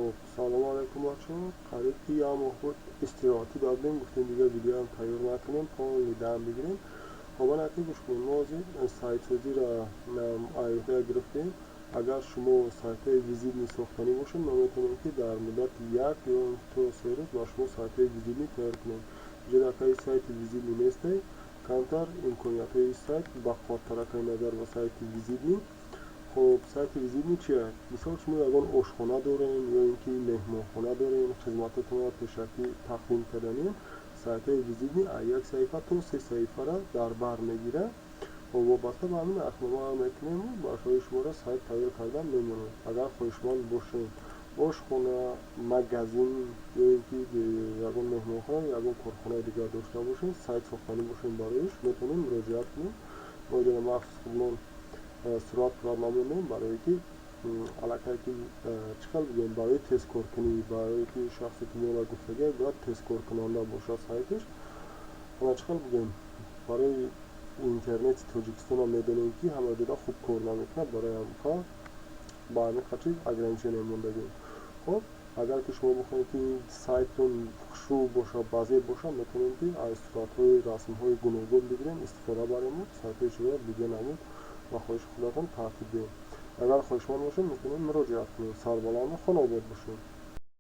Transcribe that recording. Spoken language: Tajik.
Хоб, салому алайкум, бачаҳо. Қариб ки як моҳ буд, истироҳатӣ додем, гуфтем, дигар видеоам тайёр накунем, полный дам бигирем. Хоб, ана ки гӯш кунем, мо ҳозир сайтсозиро айҳоя гирифтем. Агар шумо сайтҳои визитный сохтанӣ бошед, мо метавонем, ки дар муддати 1 ё то 3 рӯз ба шумо сайтҳои визитный тайёр кунем. Инҷо акаи сайти визитный нестай, камтар имкониятҳои сайт бақувваттаракай назар ба сайти визитный. Хоб, сайти визитный чи аст? Мисол, шумо ягон ошхона дорем ё ин ки меҳмонхона дорем, хизматотонро пешакӣ тақдим карданем. Сайтҳои визитный аз як саҳифа то се саҳифара дар бар мегирад. Хоб, вобаста ба ҳамин нархнома мекунему барои шуморо сайт тайёр кардан мемонем. Агар хоҳишманд бошед, ошхона, магазин ё ин ки ягон меҳмонхона, ягон корхонаи дигар дошта бошед, сайт сохтанӣ бошем бароиш, метавонем муроҷиат кунем. Мо иҷода махсус худмон сурат пурат намонем, барое ки аллакай ки чӣ хел бигӯем, барои тезкоркунӣ, барое ки шахсе ки моро гуфтагӣ, бояд тезкоркунанда бошад сайташ. Ана, чӣ хел бигӯем, барои интернети Тоҷикистонам медонем, ки ҳама ҷода хуб кор намекунад, барои ҳамқа ба ҳамин чиз ограничение мондагем. Хоб, агар ки шумо бихоҳед, ки сайтон хушрӯ боша, базеб боша, метавонем, ки аз суратҳои расмҳои гуногун бигирем, истифода барему, сайтҳои шуморо дида намуд ба хоҳиши худатон тартиб диҳем. Агар хоҳишманд бошед, метавонем муроҷиат кунем. Сарбаланду хонобод бошед.